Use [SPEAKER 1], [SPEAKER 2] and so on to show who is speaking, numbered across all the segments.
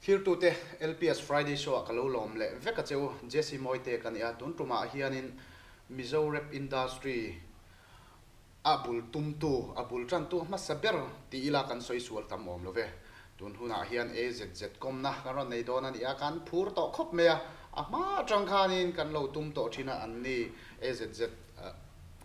[SPEAKER 1] Thirtute LPS Friday Show ah ka lo lawm leh vek a che u. Jesse Mawite ka ni a, tun tumah hianin Mizo Rap Industry a bul tumtu, a bul tantu hmasa ber ti ila kan sawi sual tam awm lo ve. Tun hunah hian AZZ kawmna kan rawn nei dawn a ni a, kan phur tawh khawp mai a, a hma atang khanin kan lo tum tawh thin a an ni AZZ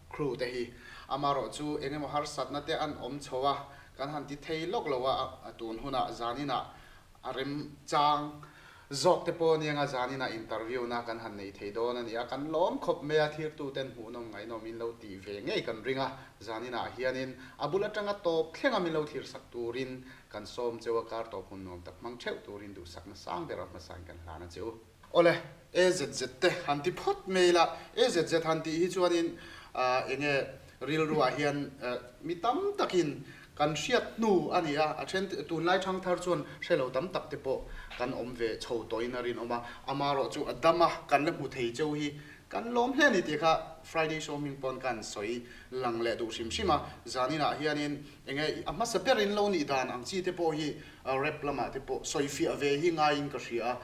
[SPEAKER 1] crew te hi. Amaherawh chu eng emaw harsatna te an awm chho a, kan han ti thei lawk lo a, tun hunah zaninah A remchang zawk te pawh aniang a zaninah interview na kan han nei thei dawn a ni a, kan lawm khawp mai a, thirtu ten hmuhnawm ngaihnawm in lo tih ve ngei kan ring a, zaninah hianin a bul atanga tawp thlenga min lo thirsak turin kan sawm cheu a, kar tawp hun nuam tak hmang theuh turin duhsakna sang ber a hmasain kan hlan a che u. Awle, AZZ te han ti phawt mai ila, AZZ han tih hi chuanin enge rilruah hian mi tam takin kan hriat hnu a ni a, a then tunlai thangthar chuan hre lo tam tak te pawh kan awm ve chho tawhin a rinawm a, amaherawh chu a dam a, kan la hmu thei cheu hi kan lawm hle a ni tih kha Friday show hming pawn ka han sawi lang leh duh hrim hrim a, zaninah hianin enge a hmasa berin lo nih dan ang chi te pawh hi rap lamah te pawh sawi fiah ve hi ngaiin ka hria a,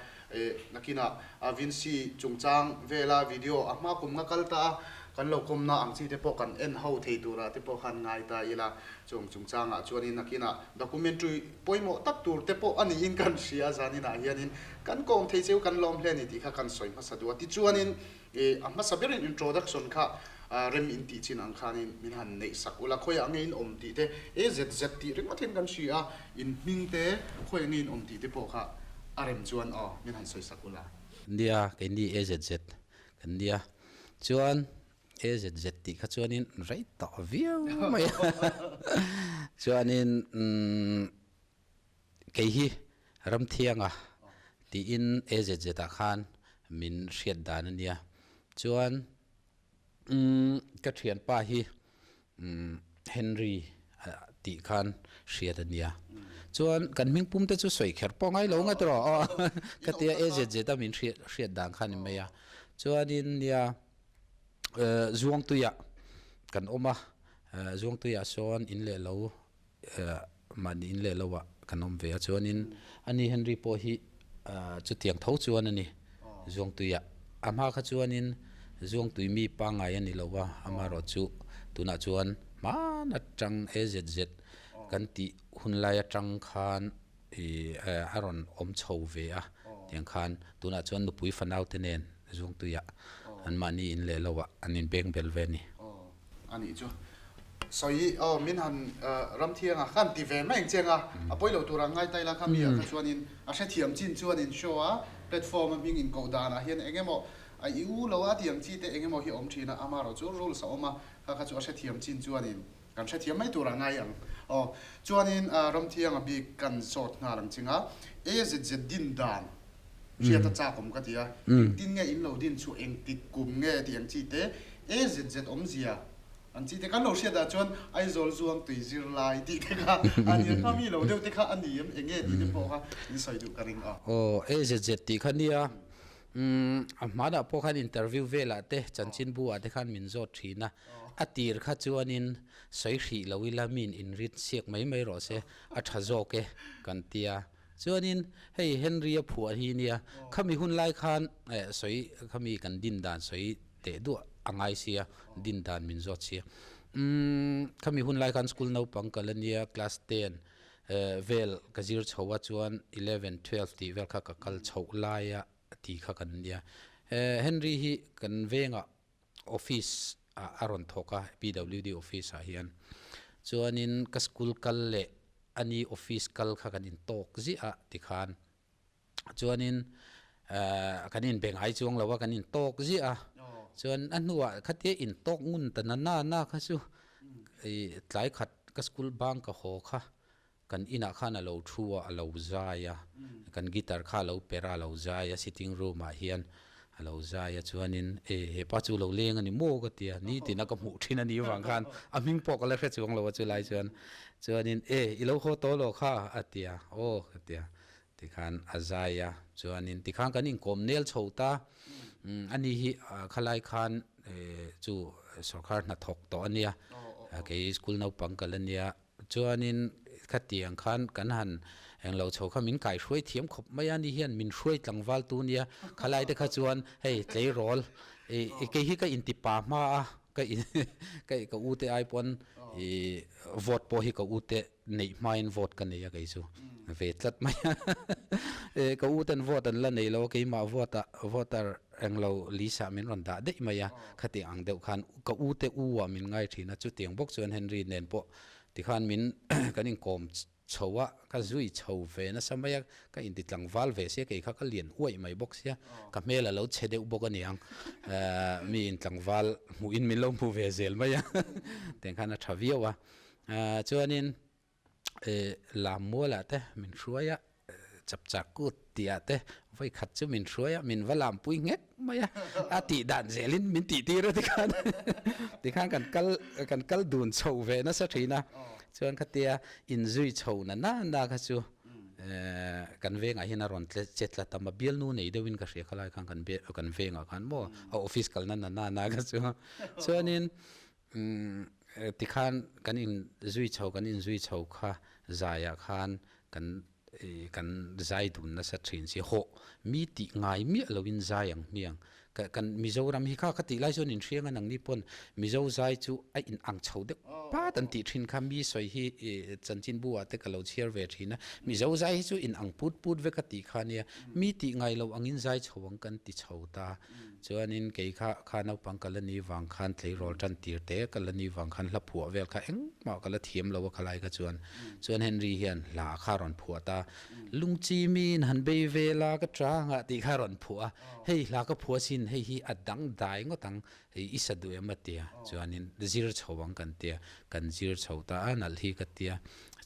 [SPEAKER 1] Nakinah Vincy chungchang vela video a hma kum nga kal ta a, kan lo kawmna ang chi te pawh kan en ho thei turah te pawh khan ngai ta ila, chung chungchangah chuanin nakinah documentary pawimawh tak tur te pawh a niin kan hria zaninah hianin kan kawm thei cheu kan lawm hle a ni tih kha kan sawi hmasa duh a. Tichuanin a hmasa berin introduction kha rem in tih chin ang khanin min han neih sak ula, khawiah nge in awm tih te, AZZ tih ringawt hian kan hria a, in hming te khawiah nge in awm tih te pawh kha a rem chuan aw min han sawi sak ula.
[SPEAKER 2] Nia, keini AZZ kan nia. Chuan AZZ tih kha chuanin rei tawh viau mai a. Chuanin umm kei hi Ramthianga tiin AZZ ah khan min hriat dan a nia. Chuan Umm ka thianpa hi umm Henry tih khan hriat a nia. Chuan kan hming pum te chu sawi kher pawh ngai lo ngat rawh aw ka tia AZZ a min hriat hriat dan khan ni mai a. Chuanin nia Zuangtuiah kan awm a, Zuangtuiah sawn in leh lo mahni in leh lo ah kan awm ve a chuanin ani Henry pawh hi chutiang tho chuan a ni Zuangtui ah a hma kha chuanin Zuangtui mi pangngai a ni lo a amaherawh chu tunah chuan hman atang AZZ kan tih hun lai atang khan ih a rawn awm chho ve a tiang khan tunah chuan nupui fanau te nen Zuangtui ah an mahni in leh lo ah an inbeng bel ve a ni.
[SPEAKER 1] A nih chu. Sawi aw min han Ramthianga khan ti ve mai ang che anga a pawi lo tur ang ngai ta ila kha mi ah kha chuanin a hrethiam chin chuanin show a platform a hming inkoh danah hian eng emaw a i u lo a ti ang chi te eng emaw hi a awm thin a amaherawh chu rules a awm a kha kha chu a hrethiam chin chuanin kan hrethiam mai tur ang ngai ang aw chuanin Ramthianga bik kan zawt nghal ang chinga AZZ din dan Hriat a chak awm ka ti a, engtin nge in lo din chu engtik kum nge tih ang chi te, AZZ awmzia ang chi te kan lo hriat ah chuan Aizawl zuang tui zir lai tih te kha a nia kha mi lo deuh te kha a ni em eng nge tih te pawh kha in sawi duh ka ring a.
[SPEAKER 2] Aw AZZ tih kha nia a hmanah pawh khan interview velah te chanchinbu ah te khan min zawt thin a, a tir kha chuanin sawi hrih lo ila min inrit siak mai mai rawh se a tha zawk e kan tia. Chuanin hei Henry-a phuah hi nia, khami hun lai khan eh sawi khami kan din dan sawi teh duah a ngai sia, din dan min zawt sia. Umm khami hun lai khan school naupang kal a nia, class ten eh vel ka zir chho a chuan eleven twelve tih vel kha ka kal chhoh laia ti kha kan nia. Eh Henry hi kan vengah office ah a rawn thawk a PWD office ah hian chuanin ka school kal leh ani office kal kha kan in tawk ziah a tikhan chuanin eh kan in be ngai chuang lo a kan in tawk ziah a chuan a hnuah khatia in tawk ngun ta na na na kha chu ih tlai khat ka school bang ka haw kha Kan inah khan a lo thu a, a lo zai a, kan guitar kha a lo per a, a lo zai a, sitting room ah hian a lo zai a, chuanin e hepa chu lo leng a ni maw ka ti a, nitin a ka hmuh thin a nih avang khan a hming pawh ka la hre chuang lo a chulai chuan, chuanin e i lo haw tawh lo kha a ti a, aw ka ti a, tikhan a zai a, chuanin tikhan kan inkawm nel chho ta, ani hi khalai khan chu sorkar hnathawk tawh a nia, kei school naupang ka la nia. Chuanin Khatiang khan kan han englo chho kha min kaihruai thiam khawp mai a, ni hian min hruai tlangval tu nia, khalai te kha chuan hei tleirawl i kei hi ka inti pa hma a, ka in ka ka u te ai pawn i vote pawh hi ka u te neih hmain vote ka nei a kei chu ve tlat mai a, ka u ten vote an la nei lo a keimah vote ah voter englo list ah min rawn dah daih mai a, khatiang ang deuh khan ka u te u ah min ngai thin a, chutiang bawk chuan Henry nen pawh Tikhan min kan inkawm chho a, ka zui chho ve nasa mai a, ka inti tlangval ve sia, kei kha ka lian uaih mai bawk sia, ka hmel a lo chhe deuh bawk a niang, mi intlangval hmuhin min lo hmu ve zel mai a, tiang khan a tha viau a. Chuanin Lammualah te min hruai a, Chapchar kut tih ah te vawi khat chu min hruai a, min va lampui nghek mai a, a tih dan zelin min tih tir a tikhan tikhan kan kal kan kal dun chho ve nasa thin a, chuan khatia inzui chho na na na kha chu kan vengah hian a rawn che tlat a, ma bialnu nei deuhin ka hria khalai khan kan kan vengah khan maw a office kalna na na na kha chu chuanin Tikhan kan inzui chho kan inzui chho kha zaiah khan kan kan zai dun nasa thin si hawh mi tih ngai miah loin zai ang hmiang ka kan Mizoram hi kha ka tih lai chuan inhriang a nangni pawn Mizo zai chu a in ang chho deuh pat an tih thin kha mi sawi hi chanchinbu ah te ka lo chhiar ve thin a Mizo zai hi chu in ang put put vek a tih kha nia mi tih ngai lo angin zai chho ang kan ti chho ta. Chuanin kei kha kha naupang ka la ni vang khan tleirawl tan tir te ka la ni vang khan hla phuah vel kha engmah ka la thiam lo a khalai kha chuan. Chuan Henry hian hla kha a rawn phuah ta, Lungchi miin han bei vel a ka changah tih kha a rawn phuah a, hei hla ka phuah sin hei hi a dang dai ngawt ang, hei i sa duh em a tia. Chuanin zir chho ang kan tia, kan zir chho ta a nalh hi ka tia.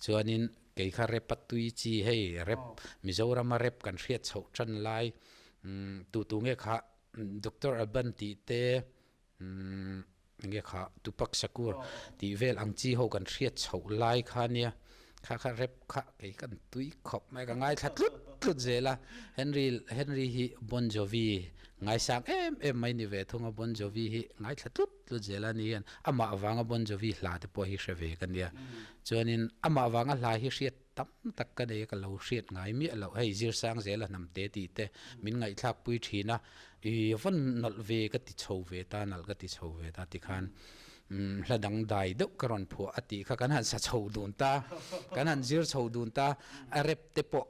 [SPEAKER 2] Chuanin kei kha rep a tui chi hei rep Mizorama rep kan hriat chhoh tan lai Tu tu nge kha Doctor Alban tih te nge kha Tupac Shakur tih vel ang chi ho kan hriat chhoh lai kha nia kha kha rep kha kei kan tui khawp mai ka ngaithla tlut tlut zel a Henry Henry hi Bon Jovi ngaisang em em mai ni ve thung a Bon Jovi hi ngaithla tlut tlut zel a ni hian amah avanga Bon Jovi hla te pawh hi hre ve ka nia chuanin amah avanga hla hi hriat Tam tak ka nei a, ka lo hriat ngai miah loh. Hei Zirsang zela hnam te tih te min ngaihthlak pui thin a, i vawn nalh ve ka ti chho ve ta, nalh ka ti chho ve ta tikhan hla dang dai deuh ka rawn phuah a tih kha kan han sa chho dun ta, kan han zir chho dun ta, a rep te pawh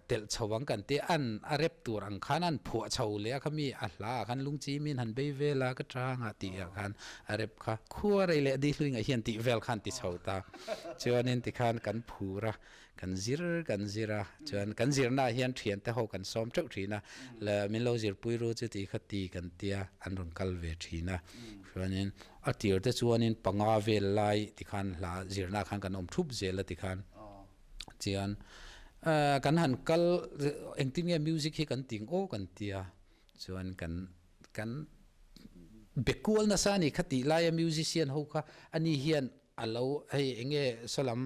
[SPEAKER 2] telh chho ang kan tia, an a rep tur ang khan an phuah chho leh a khami a hla ah khan lungchi min han bei vel a ka chang ah tih ah khan a rep kha khua rei leh dihlui ngaih hian tih vel khan ti chho ta. Chuanin tikhan kan phur a, kan zir kan zir a, chuan kan zirnaah hian thiante ho kan sawm teuh thin a, la min lo zirpui ru chu tih kha ti kan tia an rawn kal ve thin a. Chuanin a tir te chuanin panga vel lai tikhan hla zirnaah khan kan awm thup zel a tikhan chian kan han kal engtin nge music hi kan ting aw kan tia chuan kan kan be kual nasa a ni kha tih laia musician ho kha ani hian A lo hei enge salam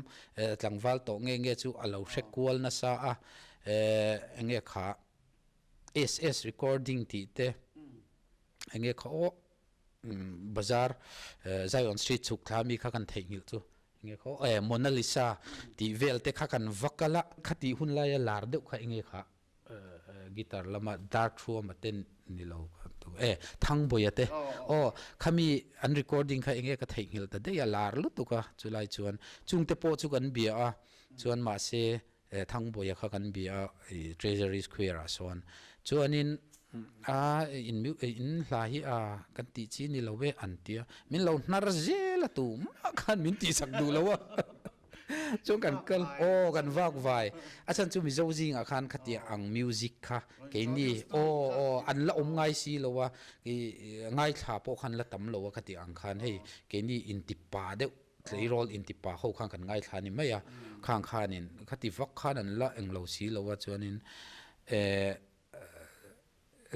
[SPEAKER 2] tlangval tawh nge nge chu a lo hre kual nasa a, enge kha SS recording tih te enge kha aw bazar Zion street chhuk thla mi kha kan theihnghilh chu enge kha aw Mona Lisa tih vel te kha kan va kal a, khatih hun laia lar deuh kha enge kha. Guitar lama dar thuama te ni lo e Thangbuaia te aw khami an recording kha enge ka theihnghilh ta daih a lar lutuk a chulai chuan chungte pawh chu kan bia a chuan mahse Thangbuaia kha kan bia a Treasury Square ah sawn chuanin a in in hla hi a kan tih chi ni lo e an tia min lo hnar zel a tumah khan min tihsak duh lo a. Chuan kan kal aw kan vak vai a chhan chu Mizo zingah khan khatia ang music kha keini aw aw an la awm ngai si lo a i ngaithla pawh khan la tam lo a khatia ang khan hei keini inti pa deuh tleirawl inti pa ho khan kan ngaithla ni mai a khang khanin khati vak khan an la englo si lo a chuanin eh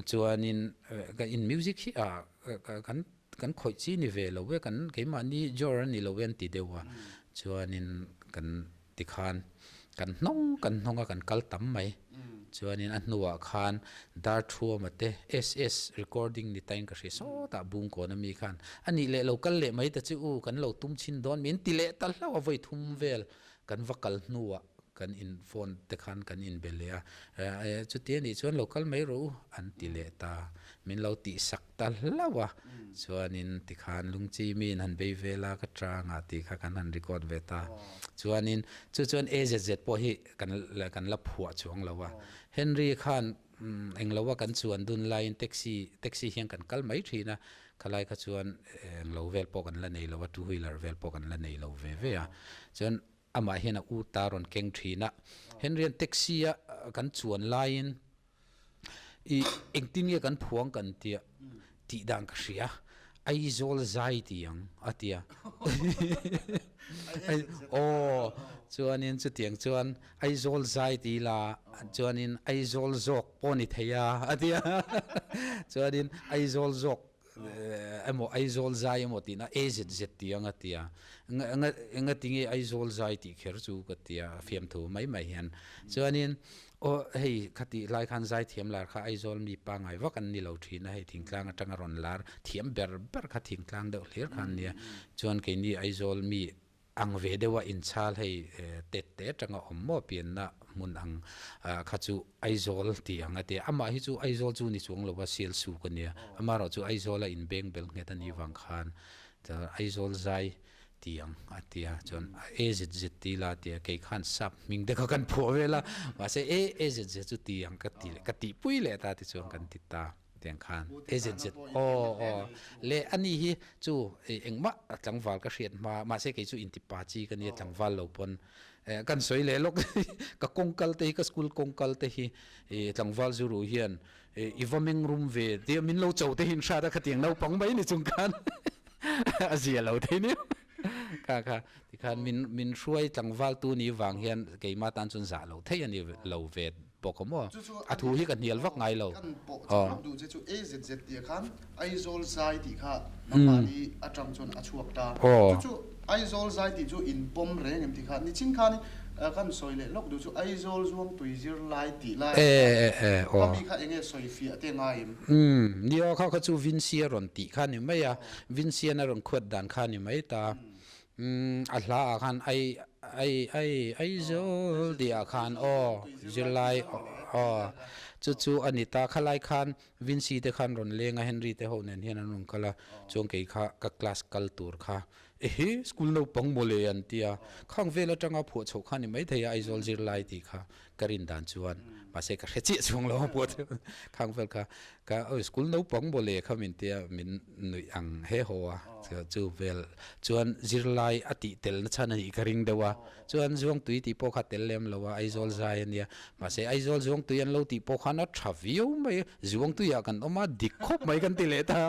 [SPEAKER 2] Chuanin ka in music hi ah kan kan khawih chi ni ve lo e kan keimahni jawr a ni lo e an ti deuh a chuanin kan tikhan kan hnawng kan hnawng a kan kal tam mai chuanin a hnuah khan Darthuama te SS recording ni tain ka hria sawtah Bungkawn ami khan a nih leh lo kal leh mai ta chu u kan lo tum chhin dawn min ti leh ta hlauh a vawi thum vel. Kan va kal hnuah kan in phone te khan kan inbe leh a, chuti a nih chuan lo kal mai rawh u an ti leh ta. Min lo tihsak ta hlauh a, chuanin tikhan lungchi miin han bei vel a, ka tangah tih kha kan han record ve ta. Chuanin chu chuan AZZ pawh hi kan kan la phuah chuang lo a. Henry khan englo a kan chuan dun laiin taxi taxi hian kan kal mai thin a, khalai kha chuan englo vel pawh kan la nei lo a, two wheeler vel pawh kan la nei lo ve ve a. Chuan amah hian a u ta rawn keng thin a, Henry-a'n taxi a kan chuan laiin i engtin nge kan phuang kan tia tih dan ka hria, Aizawl zai ti ang a ti a. Aw chuanin chutiang chuan Aizawl zai ti ila chuanin Aizawl zawk pawh ni thei a a ti a. Chuanin Aizawl zawk emaw Aizawl zai emaw tihna AZZ ti ang a ti a. Enga tinge Aizawl zai tih kher chu ka ti a fiamthu mai mai hian. Chuanin aw hei khatih lai khan zaithiam lar kha Aizawl mi pangngai vak an ni lo thin a, hei thingtlang atanga rawn lar thiam ber ber kha thingtlang deuh hlir kha an nia. Chuan keini Aizawl mi ang ve deuha inchhal hei tet te atanga awm maw pianna hmun ang kha chu Aizawl ti ang a ti a. Amah hi chu Aizawl chu ni chuang lova Sialsuk a nia. Amaherawh chu Aizawla inbeng bel nghet a nih vang khan Aizawl zai ti ang a ti a. Chuan AZZ ti la a ti a, kei khan sap hming te kha kan phuah vel a, mahse A AZZ chu ti ang ka ti leh ka tihpui leh ta tichuan kan ti ta. Tiang khan AZZ aw aw le ani hi chu engmah tlangval ka hriat hma mahse kei chu intipa chi ka nia tlangval lo pawn kan sawi leh lawk ka kawng kal te hi ka school kawng kal te hi tlangval zuru hian i va meng rum ve tia min lo cho te hi in hrat a khatiang naupang mai ni chung khan a zia lo thei nia kha kha tikhan min min hruai tlangval tu ni vang hian keimah tan chuan zah lo theih a ni lo ve bawk a maw? A thu hi ka hnial vak ngai lo.
[SPEAKER 1] Kan pawh chak lawk duh che chu AZZ tih ah khan Aizawl zai tih kha nangmahni atang chuan a chhuak ta. Chu chu Aizawl zai tih chu in pawm reng em tih kha nichin khan kan sawi leh lawk duh chu Aizawl Zuangtui zirlai tih lai ah khan kha mi kha enge sawi fiah te ngai em?
[SPEAKER 2] Umm nia kha kha chu Vincy a rawn tih kha ni mai a, Vincy-an a rawn khuat dan kha ni mai ta. Umm a hla ah khan ai ai ai Aizawl tih ah khan aw zirlai aw chu chu a ni ta khalai khan Vincy te khan rawn leng a Henry te ho nen hian an rawn kal a chuan kei kha ka class kal tur kha ehe school naupang mawle an tia khang vel atanga phuah chhoh kha ni maithei a Aizawl zirlai tih kha ka rin dan chuan mahse ka hre chiah chuang lo a pawh chu khang vel kha ka awi school naupang mawle kha min tia min nuih ang he haw a chu vel chuan zirlai a tih tel na chhan a nih ka ring deuh a chuan Zuangtui tih pawh kha tel lem lo a Aizawl zai a nia mahse Aizawl Zuangtui an lo tih pawh khan a tha viau mai Zuangtui ah kan awm a dik khawp mai kan ti leh ta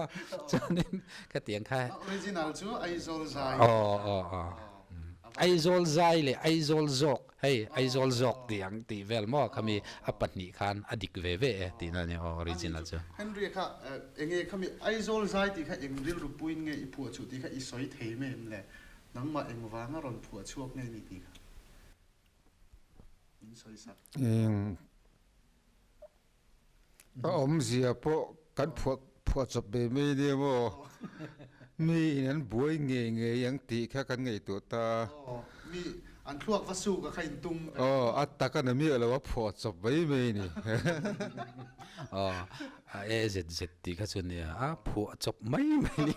[SPEAKER 2] chuanin khatiang kha
[SPEAKER 1] Original chu Aizawl zai
[SPEAKER 2] aw aw aw Aizawl zai leh Aizawl zawk Hei Aizawl zawk tih ang tih vel maw khami a pahnih khan a dik ve ve e tihna a ni aw original chu.
[SPEAKER 1] Henry kha enge khami Aizawl zai tih kha eng rilru puin nge i phuah chhuah tih kha i sawi thei mai em le? Nangmah eng vanga rawn phuah chhuak nge ni tih kha min sawi sak.
[SPEAKER 3] Eng A awmzia pawh kan phuah phuah chawp ve mai nia maw? Mi in an buai ngei ngei ang tih kha kan ngaihtuah ta a.
[SPEAKER 1] Aw, mi an thluak va suk a kha in tum.
[SPEAKER 3] Aw, a tak a na miah lo a phuah chawp mai mai a ni.
[SPEAKER 2] Aw, a e zet zet tih kha chu nia, a phuah chawp mai mai ni.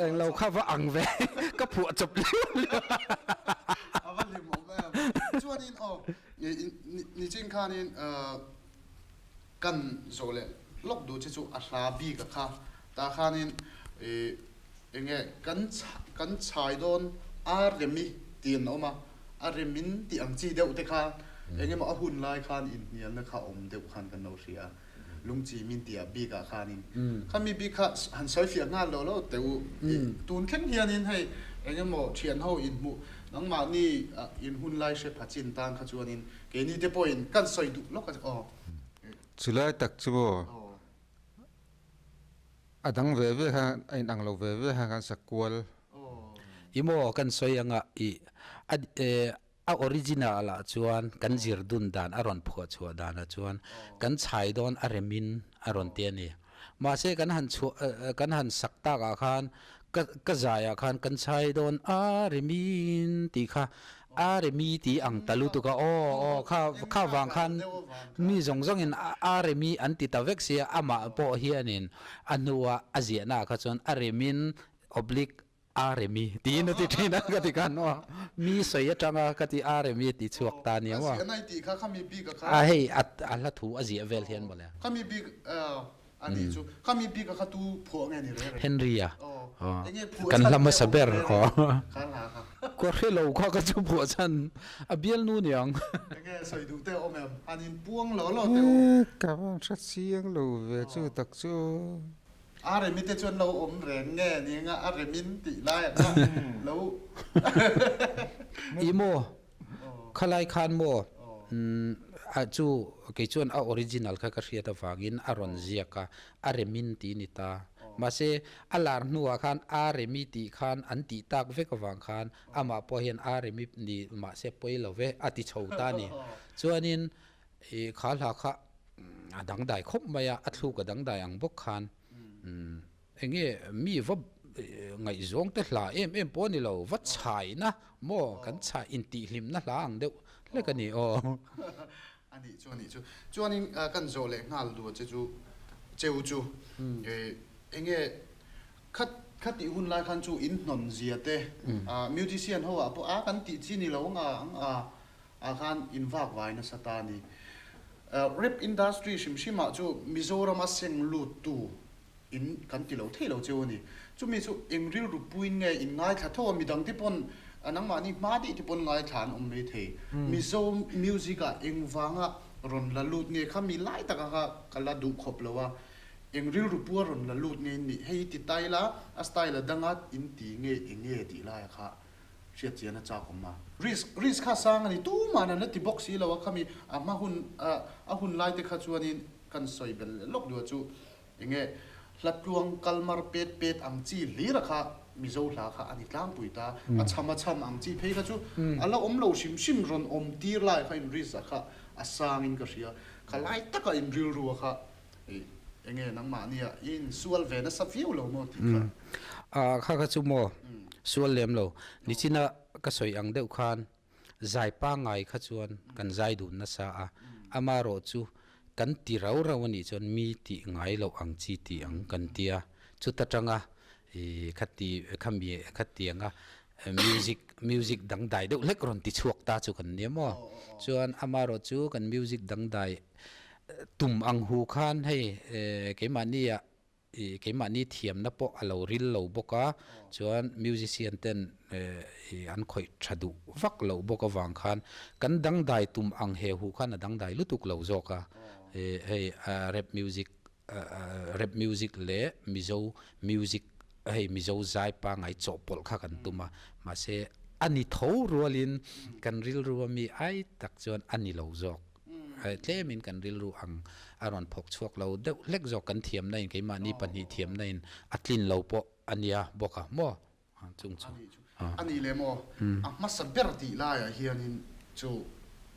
[SPEAKER 2] Englo kha va ang ve, ka phuah chawp liau liau.
[SPEAKER 1] A va hlimawm em. Chuanin aw, Nichin khanin kan zawh leh lawk duh che chu a hla bik a kha tah khanin enge kan kan chhai dawn a remi tih an awm a, a remin tih ang chi deuh te kha engemaw a hun lai khan inhnialna kha awm deuh khan kan lo hria a. Lungchi min tih ah bik ah khanin khami bik kha han sawi fiah nghal lo lo teh u. Tun thleng hianin hei engemaw thian ho inhmuh nangmahni in hun lai hre pha chin tan kha chuanin keini te pawhin kan sawi duh lawk a aw.
[SPEAKER 3] Chulai tak chu maw a dang ve ve khan a inang lo ve ve khan kan sa kual.
[SPEAKER 2] I maw kan sawi anga i a A original ah chuan kan zir dun dan a rawn phuah chhuah danah chuan kan chhai dawn a remin a rawn ti a ni. Mahse kan han chhuah kan han sak tak ah khan ka ka zai ah khan kan chhai dawn a remin tih kha A Remi tih ang ta lutuk a, aw aw kha kha vang khan mi zawng zawngin A Remi an ti ta vek sia, amah pawh hianin a hnua a ziahnaah kha chuan a remin oblique A Remi tiin a ti thin a ka ti khan aw, mi sawi atanga ka ti A Remi ti chhuak ta nia maw.
[SPEAKER 1] A ziahna i tih kha khami bik a kha.
[SPEAKER 2] A hei a hla thu a ziah vel hian mawle.
[SPEAKER 1] Khami bik A nih chu. Khami bik a kha tu phuah nge ni reng reng?
[SPEAKER 2] Henry-a.
[SPEAKER 1] Aw. Enge phuah
[SPEAKER 2] Kan
[SPEAKER 1] chhan
[SPEAKER 2] hla
[SPEAKER 1] nge
[SPEAKER 2] hmasa
[SPEAKER 1] awm
[SPEAKER 2] ber.
[SPEAKER 1] reng
[SPEAKER 2] Aw.
[SPEAKER 1] reng? Kha hla kha.
[SPEAKER 2] Kua hre lo kha ka chu phuah chhan. A bialnu niang.
[SPEAKER 1] Enge sawi duh te awm em? Han in puang lo lo teh u.
[SPEAKER 3] Eh, ka van hre chiang lo ve chu tak chu.
[SPEAKER 1] A remi te chuan lo awm reng nge ni anga a remin tih lai ah kha lo.
[SPEAKER 2] I maw? Khalai khan maw a chu kei chuan a original kha ka hriat avangin a rawn ziak a, a remin tih a ni ta. Mahse, a lar hnuah khan a remi tih khan an tih tak vek avang khan amah pawh hian a remi ni mahse pawi lo ve a ti chho ta a ni. Chuanin ih kha hla kha a dangdai khawp mai a, a thluk a dangdai ang bawk khan. Eng nge mi va ngaihzawng te hla em em pawh a ni lo, va chhaina maw kan chhai intihhlimna hla ang deuh hlek a ni aw.
[SPEAKER 1] A nih chu a nih chu. Chuanin kan zawh leh nghal duh che chu cheu chu eng nge khat khatih hun lai khan chu in hnawn zia te musician ho ah pawh a kan tih chi ni lo ang a ang a ah khan in vak vai nasa ta a ni. Rap industry hrim hrim ah chu Mizoram a seng lut tu in kan ti lo thei lo cheu a ni. Chumi chu eng rilru puiin nge in ngaithla tho a, midang te pawn nangmahni hma dih te pawn ngaithla an awm mai thei. Mizo music ah eng vanga rawn la lut nge kha mi lai taka kha ka la duh khawp lo a, eng rilru pua rawn la lut nge in nih hei ti style a, a style a danga in ti nge eng nge tih laia kha hriat chian a chak awm a. Risk risk kha sang a ni, tuman an la ti bawk si lo a khami a hma hun a hun lai te kha chuanin kan sawi belh leh lawk duh a chu Enge hla tluang kalmar pet pet ang chi hlir a kha Mizo hla kha a ni tlangpui ta. A chham a chham ang chi phei kha chu a la awm lo hrim hrim rawn awm tir lai kha in risk a kha a sang in ka hria. Kha lai taka in rilru a kha enge nangmahnia i insual ve nasa viau lo maw tih kha.
[SPEAKER 2] A kha kha chu maw sual lem lo. Nichina ka sawi ang deuh khan Zai pangngai kha chuan kan zai dun nasa a, amarawh chu kan ti rau rau a nih chuan mi tih ngai loh ang chi tih ang kan ti a, chuta tanga ih khati khami khatianga music music dangdai deuh hlek rawn ti chhuak ta chu kan nia maw? Chuan amarawh chu kan music dangdai tum ang hu khan hei keimahnia I keimahni thiamna pawh a lo ril lo bawk a, chuan musician ten i an khawih tha duh vak loh bawk avang khan kan dangdai tum ang he hu khan a dangdai lutuk lo zawk a, i hei rap music rap music leh Mizo music hei Mizo zai pangngai chawhpawlh kha kan tum a, mahse a ni tho rualin kan rilru ami ai tak chuan a ni lo zawk. Tlemin kan rilru ang a rawn phawk chhuak lo deuh hlek zawk kan thiamna in keimahni pahnih thiamna in a tlin lo pawh a nia bawk a maw chung chu.
[SPEAKER 1] A nih leh maw a hmasa ber tih laiah hianin chu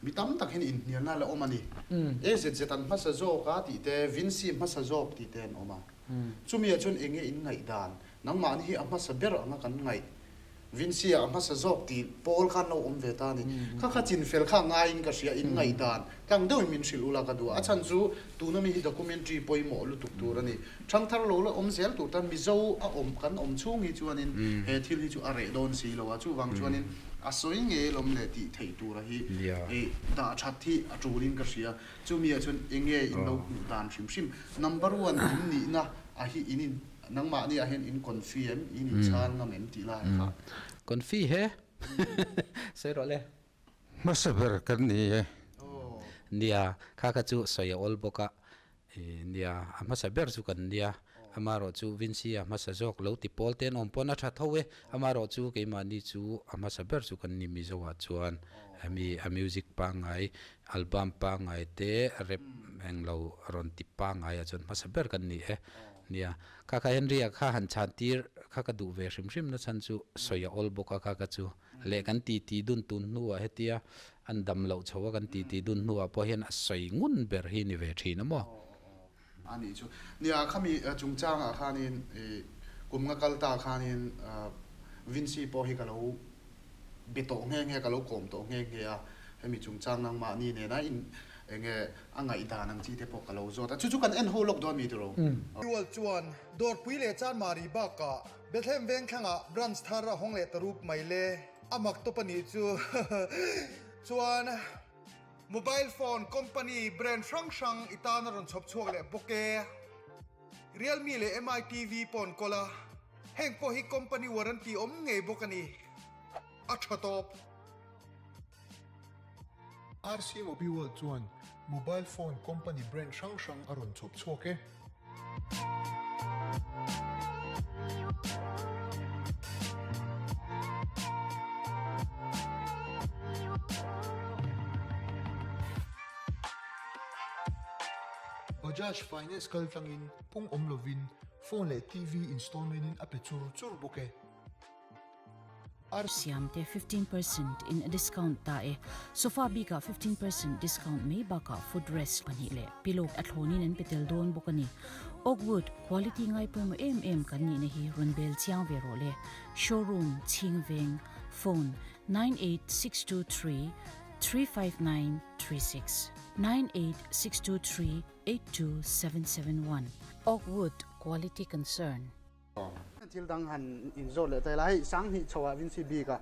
[SPEAKER 1] mi tam tak hian inhnialna la awm a ni. AZZ an hmasa zawk a tih te, Vincy hmasa zawk tih te an awm a. Chumiah chuan enge in ngaihdan nangmahni hi a hmasa ber anga kan ngaih Vincy-a a hmasa zawk tih pawl khan lo awm ve ta a ni. Kha kha chinfel kha ngaiin ka hria, in ngaihdan tlang deuhin min hrilh ula ka duh a. A chhan chu tuna mi hi documentary pawimawh lutuk tur a ni. Thangthar lo la awm zel tur tan Mizo a awm kan awm chhung hi chuanin he thil hi chu a reh dawn si lo a. Chuvang chuanin a sawi ngei lawm le tih theih tura hi dah that hi a tulin ka hria. Chumi ah chuan enge in lo hmuh dan hrim hrim. Number one in nihna a hi in in Nangmahni ah hian in confi em? In inchhang ngam em tih lai kha.
[SPEAKER 2] Confi he? Sawi rawh le.
[SPEAKER 3] Hmasa ber kan ni e.
[SPEAKER 2] Nia, kha kha chu sawi a awl bawk a. Nia, a hmasa ber chu kan nia. Amaherawh chu Vincy a hmasa zawk lo ti pawl te an awm pawn a tha tho e. Amaherawh chu keimahni chu a hmasa ber chu kan ni Mizo ah chuan hemi a music pangngai, album pangngai te rap englo rawn ti pangngai ah chuan hmasa ber kan ni e. Nia, kha kha Henry-a kha han chhan tir kha ka duh ve hrim hrim na chhan chu sawi a awl bawk a kha kha chu leh kan ti ti dun tun hnuah hetia an dam loh chho a kan ti ti dun hnuah pawh hian a sawi ngun ber hi ni ve thin a maw?
[SPEAKER 1] A nih chu. Nia, khami chungchangah khanin kum nga kal ta khanin Vincy pawh hi ka lo. be tawh nghe nghe, ka lo kawm tawh nghe nghe a, hemi chungchang nangmahni nena in enge a ngaihdan ang chi te pawh ka lo zawt a, chu chu kan en ho lawk dawn mi tiraw?
[SPEAKER 4] Rual chuan Dawrpui leh Chanmari bakah Bethlehem Vengthlangah branch thar a hawng leh ta rup mai le, a mak tawp a nih chu. Chuan mobile phone company brand hrang hrang i tan a rawn chhawp chhuak leh bawk e. Realme leh Mi TV pawh an kawl a, heng pawh hi company warranty awm ngei bawk a ni. A tha tawp.
[SPEAKER 5] RC Mobiworld chuan mobile phone company brand hrang hrang a rawn chhawp chhuak e. Bajaj Finance kal tlangin pung awm lovin phone leh TV installment in a pe chur chur bawk e.
[SPEAKER 6] Siam te 15% in a discount ta e. Sofa bikah 15% discount mai bakah footrest pahnih leh pillow a thlawnin an pe tel dawn bawk a ni. Oak wood quality ngai pawimawh em em kan nihna hi rawn bel chiang ve rawh le. Showroom, Chhingveng, Phone, 98623 35936, 98623 82771. Oak wood quality concern.
[SPEAKER 1] Thil dang han inzawt leh ta ila, hei Sanghnih chho ah Vincy bik a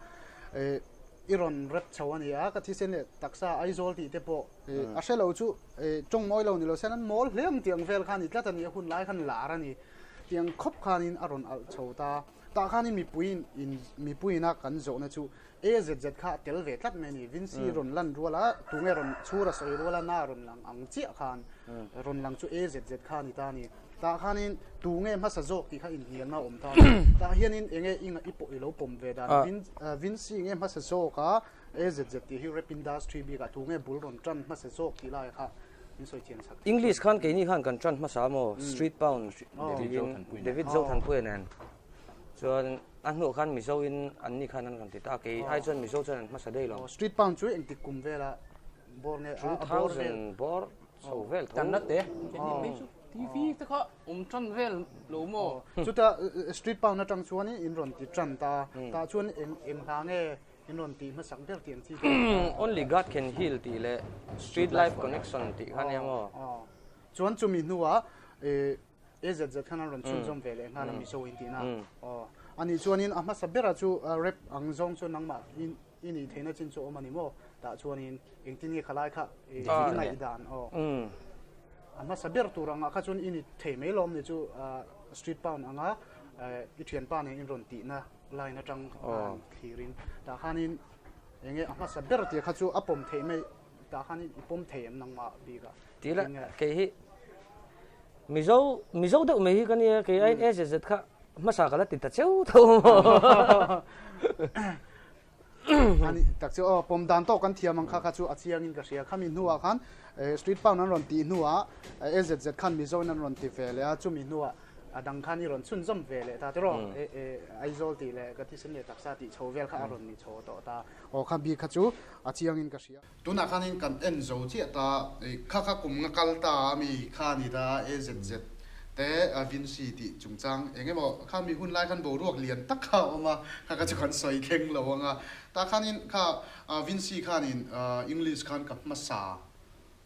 [SPEAKER 1] i rawn rep chho a ni a, ka thisen leh taksa Aizawl tih te pawh a hre lo chu tawng mawi lo ni lo sen an mawl hle ang tih ang vel kha a ni tlat a ni, a hun lai khan lar a ni tih ang khawp khanin a rawn alh chho ta. Tah khanin mipui in mipui ina kan zawhna chu AZZ kha a tel ve tlat mai a ni, Vincy rawn lan rual a, tunge rawn chhur a sawi rual a na rawn lang ang chiah khan rawn lang chu AZZ kha a ni ta a ni. Tah khanin tunge hmasa zawk tih kha inhnialna a awm ta a ni. Tah hianin enge i i pawh i lo pawm ve dan Vin Vincy nge hmasa zawk a AZZ tih hi rap industry bikah tunge bul rawn tan hmasa zawk tih lai kha min sawi chian sak.
[SPEAKER 7] English khan keini khan kan tan hmasa maw Street Pound tiin David Zothanpuia nen chuan a hnuah khan Mizo in an ni khan an rawn ti ta a, kei ai chuan Mizo chuan an hmasa daih lo.
[SPEAKER 1] Street Pound chu engtik kum vela bawr nge a bawr vel?
[SPEAKER 7] 2000 bawr chho vel tho.
[SPEAKER 8] Tanna te mai chu TV te kha awm tan vel lo maw?
[SPEAKER 1] Chuta Street Pound atang chuan in rawn ti tan ta, tah chuan eng eng hla nge in rawn tih hmasak ber tih ang chi te.
[SPEAKER 7] Only God can heal tih leh Street Life Connection tih kha nia maw?
[SPEAKER 1] Chuan chumi hnuah AZZ khan an rawn chhunzawm ve leh nghal a Mizo in tihna. Aw. Anih chuanin a hmasa bera chu rap ang zawng chu nangmah in i nih theihna chin chu awm a ni maw? Tah chuanin engtin nge khalai kha i ngaihdan aw. A hmasa ber tur angah kha chuan i ni thei mai lawm ni chu street pound anga i thianpa nen in rawn tihna line atang khan thlirin tah khanin enge a hmasa ber tih kha chu a pawm theih mai tah khanin i pawm thei em nangmah bikah.
[SPEAKER 7] Ti la kei hi Mizo Mizo deuh mai hi ka nia kei aiin AZZ kha hmasa ka la ti ta cheu tho maw.
[SPEAKER 1] Ani tak chu aw pawm dan tawk kan thiam ang kha kha chu a chiang in ka hria khami hnuah khan street pound an rawn tih hnuah AZZ khan Mizo in an rawn ti ve leh a chumi hnuah a dang khan i rawn chhunzawm ve leh ta tiraw Aizawl tih leh ka thisen leh taksa tih chho vel kha a rawn ni chho tawh ta aw kha bik kha chu a chiang in ka hria. Tunah khanin kan en zo chiah ta, kha kha kum nga kal ta a mi kha ni ta AZZ te Vincy tih chungchang eng emaw kha mi hun lai khan boruak lian tak kha a awm a, kha kha chu kan sawi thleng lo ang a. Tah khanin kha Vincy khanin English khan ka hmasa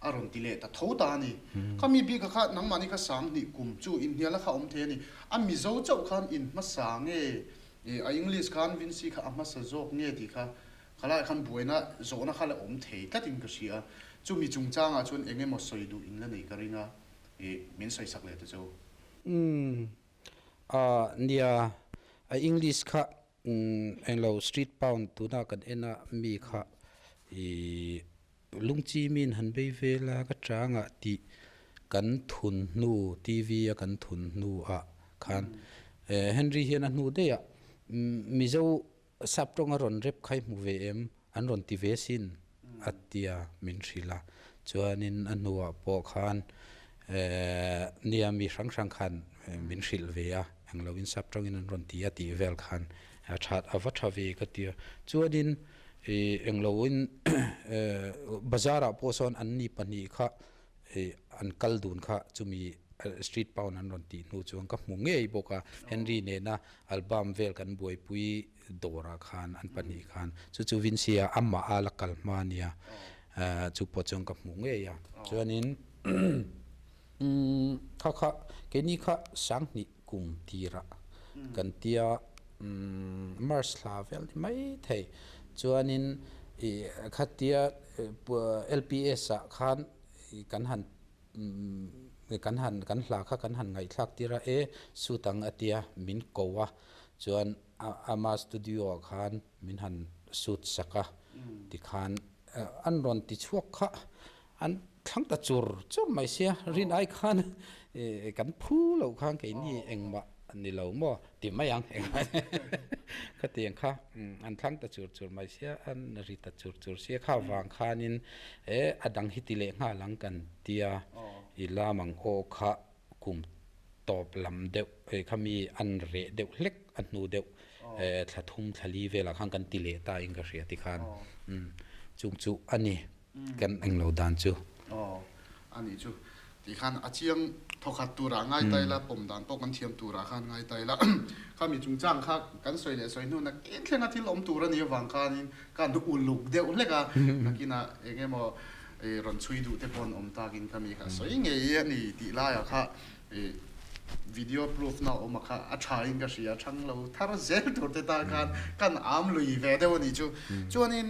[SPEAKER 1] a rawn ti leh ta tho ta a ni. Kha mi bik kha nangmahni kha sanghnih kum chu inhnialna kha a awm thei a ni. A Mizo chauh khan in hmasa nge a English khan Vincy kha a hmasa zawk nge tih kha Khalaiah khan buaina zawhna kha la awm thei tlatin ka hria a, chumi chungchangah chuan eng emaw sawi duh in la nei ka ring a, ih min sawi sak leh ta chu.
[SPEAKER 2] Umm ah nia, a English kha englo street pound tuna kan en a mi kha ih lungchi min han bei vel a ka changah tih kan thun hnu TV a kan thun hnu ah khan Henry hian a hnu daih ah Mizo Sap tawng a rawn rep khai hmu ve em? An rawn ti ve sin a tia min hrilh a. Chuanin a hnuah pawh khan nia mi hrang hrang khan min hrilh ve a, englo in sap tawngin an rawn ti a tih vel khan a that a va tha ve ka ti a. Chuanin englo in bazar ah pawh sawn an ni pahnih kha an kal dun kha chumi. Street Pound an rawn tih hnu chuan ka hmu ngei bawk a, Henry nena album vel kan buaipui dawrah khan an pahnih khan chu chu Vincy-a amah a la kal hma ania, chu pawh chuan ka hmu ngei a. Chuanin kha kha keini kha Sanghnih kum tirah kan tia March thla vel ni mai thei chuanin ih khatia LPS ah khan kan han kan han kan hla kha kan han ngaihthlak tir a e suit ang a tia min ko a chuan ama studio ah khan min han suit sak a tikhan an rawn ti chhuak kha an thlang ta chur chur mai sia rin ai khan kan phu loh khan keini engmah ni lo maw ti mai ang khatiang kha an thlang ta chur chur mai sia an ri ta chur chur sia kha vang khanin e a dang hi ti leh nghal ang kan tia i lam ang aw kha kum tawp lam deuh hei kha mi an reh deuh hlek a hnu deuh thla thum thla li velah khan kan ti leh ta in ka hria tikhan chung chu a ni. Kan englo dan chu.
[SPEAKER 1] Aw, a nih chu. Tih khan a chiang thawkhat turah ngai ta ila, pawm dan pawh kan thiam turah khan ngai ta ila. Khami chungchang kha kan sawi leh sawi hnuhna kin thlenga thil awm tur a nih avang khanin ka han uluk deuh hlek a, nakinah eng emaw rawn chhui duh te pawh an awm takin khami kha sawi ngei a ni tih laiah kha video proof na awm a kha a tha in ka hria, thang lo thar zel tur te tan khan kan am lui ve deuh a nih chu. Chuanin.